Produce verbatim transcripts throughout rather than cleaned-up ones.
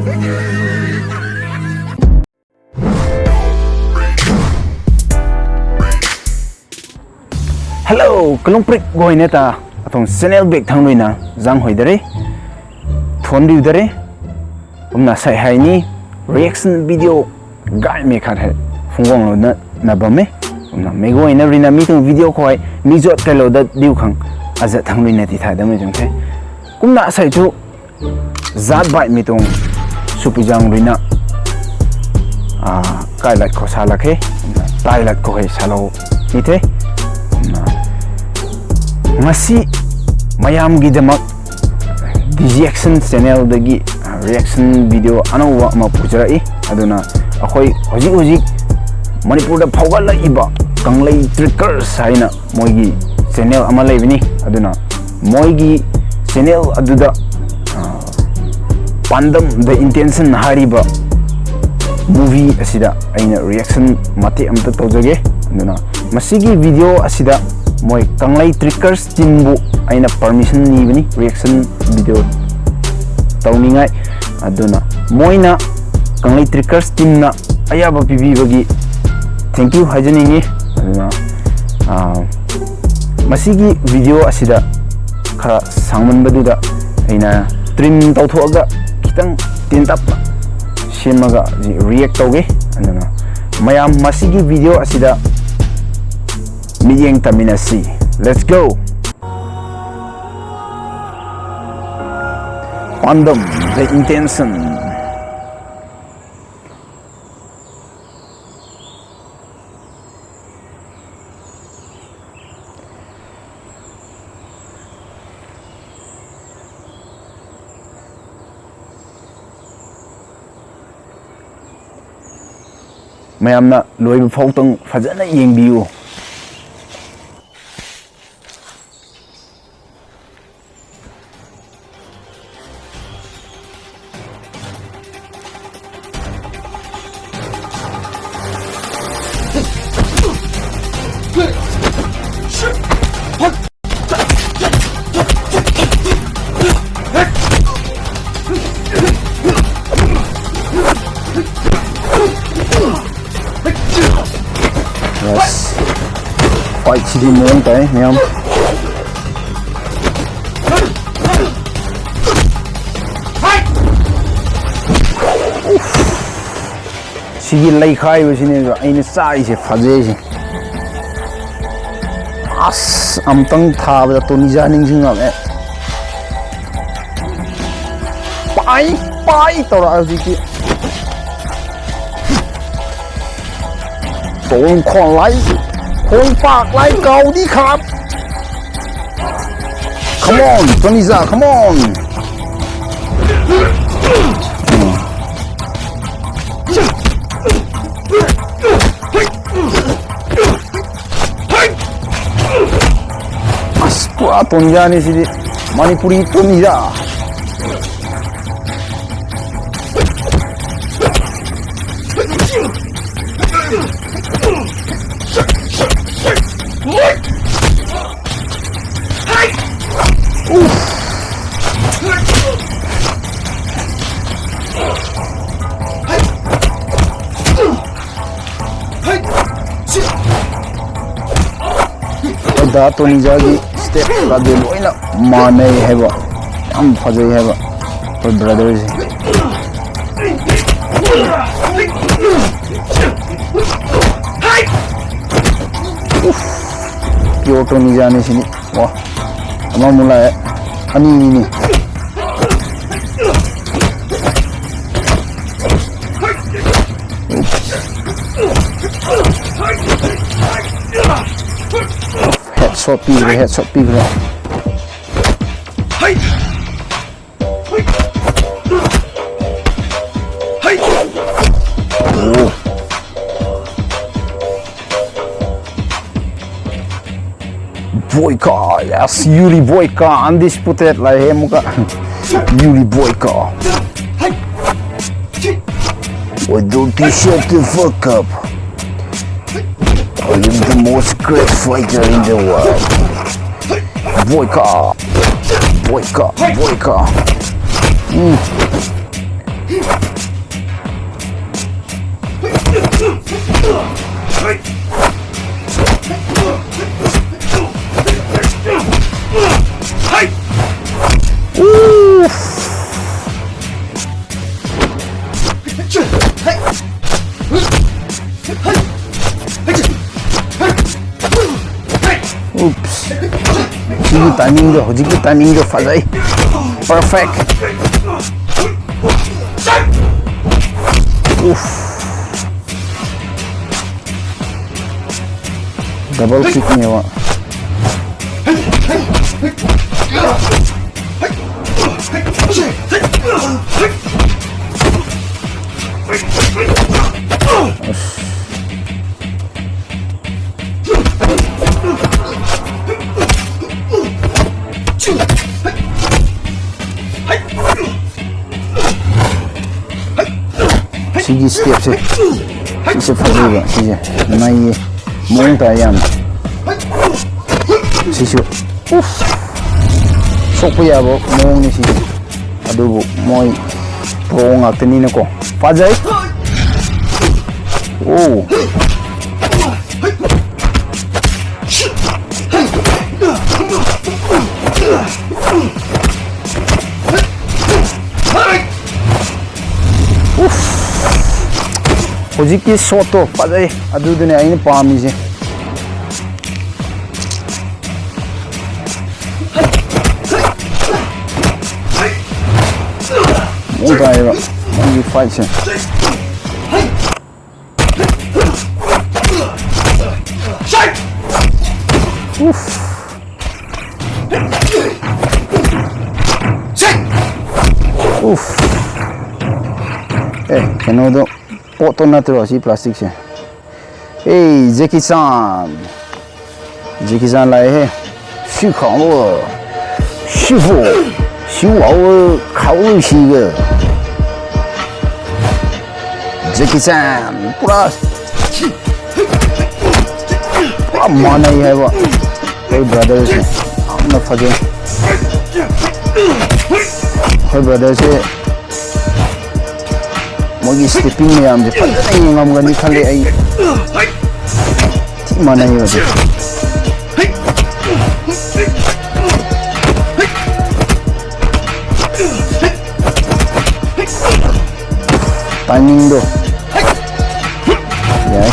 Hello, kalungprik goine ta atong channel bek thang luina jang hoidare, thon diudare, umna sai haini reaction video gai me khat hai phungwang lo na na bame, umna me goine rina mi tung video khoi mi jot kai lo da diu khang aja thang luina ti thai da me jong the. Kumna sai tu zat bai mi tung supijang rina, ah, kai lat ko sa lakhe, tai lat ko hai salo ni the. Na, ngasi mayam gi damak D G Action channel dagi, ah, reaction video anauwa ama pujarai. Aduna akhoi hojik hojik Manipur da phauga la iba Kanglei Trickers haina moigi channel ama leibini. Aduna moigi channel aduda, ah, Pandam The Intention hariba movie asida aina reaction mate amta taujage. Aduna masigi video asida moi Kanglei Trickers team bu aina permission nibini reaction video tauningai. Aduna moina Kanglei Trickers team na ayaba pibibagi thank you haijaningi. Aduna, ah, masigi video asida khara sangmanbaduda aina trim tauthoga khitang tintap semaga react tauge. Aduna mayam masigi video asida miyeng taminasi. Let's go. Pandam The Intention. ꯃꯌꯥꯝꯅ ꯂꯣꯏꯕ ꯐꯥꯎꯗꯪ ꯐꯖꯅ ꯌꯦꯡꯕꯤꯌꯨ꯫ Fight ꯁꯤꯗꯤ ꯃꯑꯣꯡ ꯇꯥꯏ ꯃꯌꯥꯝ꯫ ꯁꯤꯒꯤ ꯂꯩꯈꯥꯏꯕꯁꯤꯅꯦꯕ ꯑꯩꯅ ꯆꯥꯛꯏꯁꯦ ꯐꯖꯩꯁꯦ꯫ ꯑꯁ, ꯑꯝꯇꯪ ꯊꯥꯕꯗ ꯇꯣꯅꯤꯖꯥ ꯅꯤꯡꯁꯤꯡꯉꯛꯑꯦ꯫ ꯄꯥꯏ ꯄꯥꯏ ꯇꯧꯔꯛꯑꯦ ꯍꯧꯖꯤꯛꯇꯤ꯫ ꯇꯣꯡ ꯈꯣꯡ ꯂꯥꯏ, ꯈꯣꯡ ꯄꯥꯛ ꯂꯥꯏ ꯀꯥꯎꯗꯤ ꯈꯥꯞ꯫ Come on, ꯇꯣꯅꯤꯖꯥ, come on. ꯑꯁ, ꯄꯨꯔꯥ ꯇꯣꯅꯤꯖꯥꯅꯤ ꯁꯤꯗꯤ꯫ ꯃꯅꯤꯄꯨꯔꯤ ꯇꯣꯅꯤꯖꯥ꯫ ꯑꯩꯈꯣꯏ ꯗꯥ ꯇꯣꯅꯤꯖꯥꯒꯤ ꯁ꯭ꯇꯦꯞꯀꯗꯤ ꯂꯣꯏꯅ ꯃꯥꯟꯅꯩ ꯍꯥꯏꯕ, ꯌꯥꯝ ꯐꯖꯩ ꯍꯥꯏꯕ ꯑꯩꯈꯣꯏ ꯕ꯭ꯔꯗꯔꯁꯦ꯫ ꯎꯐ, ꯄꯤꯌꯣꯔ ꯇꯣꯅꯤꯖꯥꯅꯤ ꯁꯤꯅꯤ꯫ ꯋꯥ, ꯑꯃꯃꯨꯛ ꯂꯥꯛꯑꯦ, ꯑꯅꯤꯅꯤꯅꯤ꯫ ꯍꯦꯗ ꯁꯣꯠ ꯄꯤꯈ꯭ꯔꯦ, ꯍꯦꯗ ꯁꯣꯠ ꯄꯤꯈ꯭ꯔꯦ꯫ ꯑꯣ꯫ ꯕꯣꯏꯀꯥ, yes, ꯌꯨꯔꯤ ꯕꯣꯏꯀꯥ, undisputed ꯂꯥꯛꯑꯦ ꯑꯃꯨꯛꯀ꯫ ꯌꯨꯔꯤ ꯕꯣꯏꯀꯥ꯫ Why don't you shut the fuck up? I am the most great fighter in the world. Boyka! Boyka! Boyka! Mm. Oops. ꯁꯤꯒꯤ timingꯗꯣ, ꯍꯧꯖꯤꯛꯀꯤ timingꯗꯣ ꯐꯖꯩ꯫ Perfect. Oof. Double kickꯅꯦꯕ꯫ ꯑꯁ꯫ ꯁꯤꯒꯤ stepꯁꯦ, ꯁꯤꯁꯦ ꯐꯖꯩꯕ, ꯁꯤꯁꯦ ꯅꯩꯌꯦ, ꯃꯑꯣꯡ ꯇꯥꯏ ꯌꯥꯝꯅ꯫ ꯁꯤꯁꯨ, ꯎꯐ, ꯁꯣꯛꯄ ꯌꯥꯕ ꯃꯑꯣꯡꯅꯤ ꯁꯤꯁꯦ꯫ ꯑꯗꯨꯕꯨ ꯃꯣꯏ pro ꯉꯥꯛꯇꯅꯤꯅꯀꯣ꯫ ꯐꯖꯩ꯫ ꯑꯣ꯫ ꯎꯐ꯫ ꯍꯧꯖꯤꯛꯀꯤ shotꯇꯣ ꯐꯖꯩ꯫ ꯑꯗꯨꯗꯨꯅꯦ ꯑꯩꯅ ꯄꯥꯝꯃꯤꯁꯦ꯫ ꯃꯑꯣꯡ ꯇꯥꯏꯌꯦꯕ ꯃꯣꯏꯒꯤ fightꯁꯦ꯫ ꯎꯐ꯫ ꯎꯐ꯫ ꯑꯦ, ꯀꯩꯅꯣꯗꯣ, ꯄꯣꯠꯇꯣ ꯅꯠꯇ꯭ꯔꯣ ꯁꯤ plasticꯁꯦ? ꯑꯦ, Jackie Chan꯫ Jackie Chan ꯂꯥꯛꯑꯦꯍꯦ꯫ ꯁꯤ ꯈꯥꯎ꯫ ꯁꯤꯐꯨ꯫ ꯁꯤꯋꯥꯎ꯫ ꯈꯥꯎ ꯁꯤꯒ꯫ Jackie Chan ꯄꯨꯔꯥ, ꯄꯨꯔꯥ ꯃꯥꯟꯅꯩ ꯍꯥꯏꯕ꯫ ꯑꯩꯈꯣꯏ brotherꯁꯦ ꯌꯥꯝꯅ ꯐꯖꯩ꯫ ꯑꯩꯈꯣꯏ brotherꯁꯦ ꯃꯣꯏꯒꯤ stepping ꯃꯌꯥꯝꯁꯦ ꯐꯖꯅ ꯌꯦꯡꯉꯝꯒꯅꯤ ꯈꯜꯂꯦ ꯑꯩ꯫ ꯊꯤ ꯃꯥꯟꯅꯩꯌꯦꯕ ꯑꯗꯨ꯫ Timingꯗꯣ ꯌꯥꯏ꯫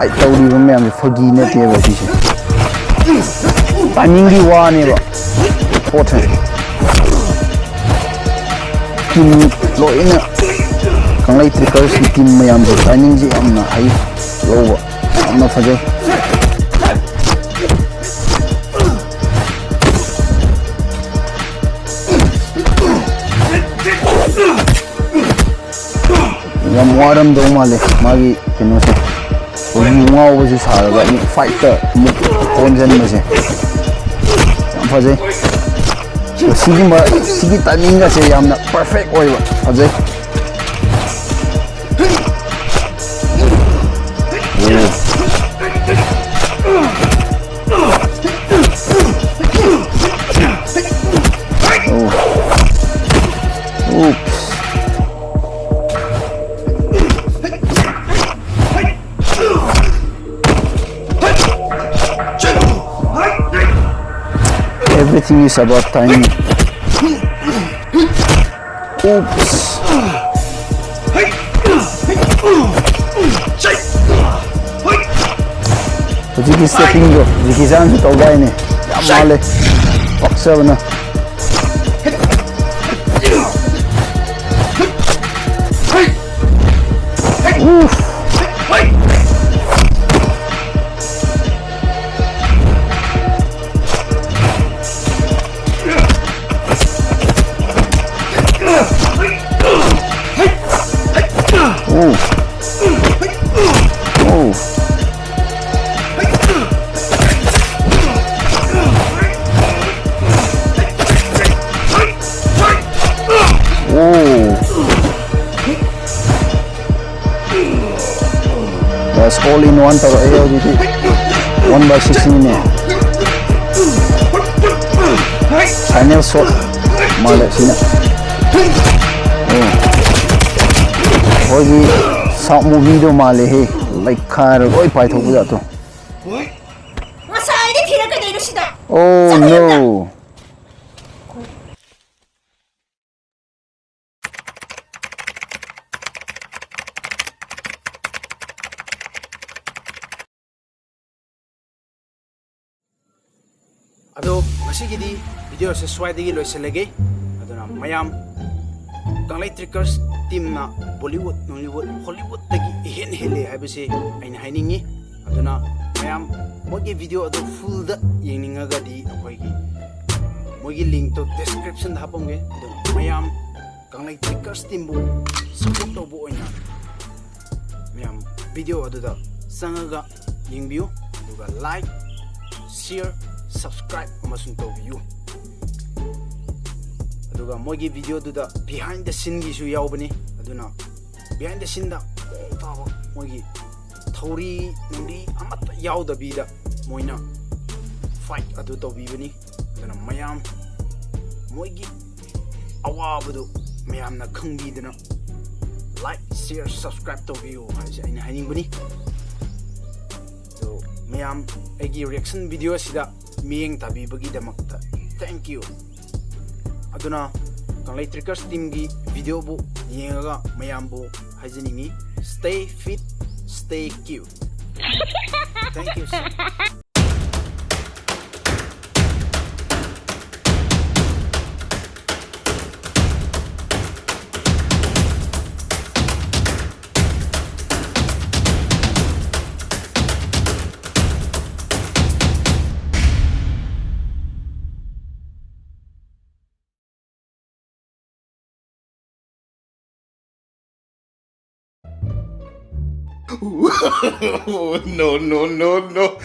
ꯑꯩ ꯇꯧꯔꯤꯕ ꯃꯌꯥꯝꯁꯦ ꯐꯥꯒꯤ ꯅꯠꯇꯦꯕ ꯁꯤꯁꯦ꯫ ꯇꯥꯏꯃꯤꯡꯒꯤ ꯋꯥꯅꯦꯕ ꯄꯣꯠꯁꯦ꯫ ꯇꯤꯝ ꯂꯣꯏꯅ ꯀꯪꯂꯩ ꯇ꯭ꯔꯤꯀꯔꯁꯀꯤ ꯇꯤꯝ ꯃꯌꯥꯝꯁꯦ ꯇꯥꯏꯃꯤꯡꯁꯦ ꯌꯥꯝꯅ ꯍꯩ ꯂꯧꯕ꯫ ꯌꯥꯝꯅ ꯐꯖꯩ꯫ ꯌꯥꯝ ꯋꯥꯔꯝꯗꯧ ꯃꯥꯜꯂꯦ ꯃꯥꯒꯤ ꯀꯩꯅꯣꯁꯦ꯫ ꯑꯩꯈꯣꯏꯒꯤ ꯉꯥꯎꯕꯁꯨ ꯁꯥꯔꯒ ꯑꯃꯨꯛ ꯐꯥꯏꯠꯇ ꯑꯃꯨꯛ ꯑꯣꯟꯁꯤꯟꯕꯁꯦ ꯌꯥꯝ ꯐꯖꯩ꯫ ꯑꯗꯣ ꯁꯤꯒꯨꯝꯕ, ꯁꯤꯒꯤ ꯇꯥꯏꯃꯤꯡꯒꯁꯦ ꯌꯥꯝꯅ ꯄꯔꯐꯦꯛ ꯑꯣꯏꯕ꯫ ꯐꯖꯩ꯫ Everything is about timing. Oops. ꯍꯧꯖꯤꯛꯀꯤ ꯁꯦꯠꯇꯤꯡꯗꯣ ꯖꯤꯀꯤ ꯆꯥꯟꯁꯨ ꯇꯧꯗꯥꯏꯅꯦ? ꯌꯥꯝ ꯃꯥꯜꯂꯦ꯫ ꯄꯛꯆꯕꯅ꯫ Oof. Oh. Oh. Oh. That's all in one ꯇꯧꯔꯛꯑꯦ ꯍꯧꯖꯤꯛꯇꯤ꯫ One by six ꯅꯤꯅꯦ꯫ Final shot ꯃꯥꯜꯂꯦ ꯁꯤꯅ꯫ ꯑꯣ꯫ ꯑꯩꯈꯣꯏꯒꯤ South movieꯗꯣ ꯃꯥꯜꯂꯦꯍꯦ꯫ ꯂꯩꯈꯥꯏꯔ ꯂꯣꯏ ꯄꯥꯏꯊꯣꯛꯄ ꯖꯥꯠꯇꯣ꯫ ꯉꯁꯥꯏꯗꯤ ꯊꯤꯔꯛꯀꯗꯣꯏꯅꯣ ꯁꯤꯗ? Oh no. ꯑꯗꯣ ꯉꯁꯤꯒꯤꯗꯤ video ꯑꯁꯦ ꯁ꯭ꯋꯥꯏꯗꯒꯤ ꯂꯣꯏꯁꯤꯜꯂꯒꯦ꯫ ꯑꯗꯨꯅ ꯃꯌꯥꯝ, ꯀꯪꯂꯩ ꯇ꯭ꯔꯤꯀꯔꯁ ꯇꯤꯝꯅ ꯕꯣꯂꯤꯋꯨꯗ, ꯅꯣꯂꯤꯋꯨꯗ, ꯍꯣꯂꯤꯋꯨꯗꯇꯒꯤ ꯏꯍꯦꯟ ꯍꯦꯜꯂꯦ ꯍꯥꯏꯕꯁꯤ ꯑꯩꯅ ꯍꯥꯏꯅꯤꯡꯉꯤ꯫ ꯑꯗꯨꯅ ꯃꯌꯥꯝ, ꯃꯣꯏꯒꯤ video ꯑꯗꯨ fullꯗ ꯌꯦꯡꯅꯤꯡꯉꯒꯗꯤ ꯑꯩꯈꯣꯏꯒꯤ, ꯃꯣꯏꯒꯤ linkꯇꯣ descriptionꯗ ꯍꯥꯞꯄꯝꯒꯦ꯫ ꯑꯗꯨꯅ ꯃꯌꯥꯝ, ꯀꯪꯂꯩ ꯇ꯭ꯔꯤꯀꯔꯁ ꯇꯤꯝꯕꯨ support ꯇꯧꯕ ꯑꯣꯏꯅ ꯃꯌꯥꯝ video ꯑꯗꯨꯗ ꯆꯪꯉꯒ ꯌꯦꯡꯕꯤꯌꯨ꯫ ꯑꯗꯨꯒ like, share, subscribe ꯑꯃꯁꯨꯡ ꯇꯧꯕꯤꯌꯨ꯫ ꯑꯗꯨꯒ ꯃꯣꯏꯒꯤ videoꯗꯨꯗ behind the sceneꯒꯤꯁꯨ ꯌꯥꯎꯕꯅꯤ꯫ ꯑꯗꯨꯅ behind the sceneꯗ ꯃꯑꯣꯡ ꯇꯥꯕ ꯃꯣꯏꯒꯤ ꯊꯧꯔꯤ ꯅꯨꯡꯔꯤ ꯑꯃꯠꯇ ꯌꯥꯎꯗꯕꯤꯗ ꯃꯣꯏꯅ fight ꯑꯗꯨ ꯇꯧꯕꯤꯕꯅꯤ꯫ ꯑꯗꯨꯅ ꯃꯌꯥꯝ, ꯃꯣꯏꯒꯤ ꯑꯋꯥꯕꯗꯨ ꯃꯌꯥꯝꯅ ꯈꯪꯕꯤꯗꯨꯅ like, share, subscribe ꯇꯧꯕꯤꯌꯨ ꯍꯥꯏꯕꯁꯦ ꯑꯩꯅ ꯍꯥꯏꯅꯤꯡꯕꯅꯤ꯫ ꯑꯗꯣ ꯃꯌꯥꯝ, ꯑꯩꯒꯤ reaction video ꯑꯁꯤꯗ ꯃꯤꯠꯌꯦꯡ ꯇꯥꯕꯤꯕꯒꯤꯗꯃꯛꯇ thank you꯫ ꯑꯗꯨꯅ ꯀꯪꯂꯩ ꯇ꯭ꯔꯤꯀꯔꯁ ꯇꯤꯝꯒꯤ videoꯕꯨ ꯌꯦꯡꯉꯒ ꯃꯌꯥꯝꯕꯨ ꯍꯥꯏꯖꯅꯤꯡꯉꯤ, stay fit, stay cute. Thank you so much. No, no, no, no.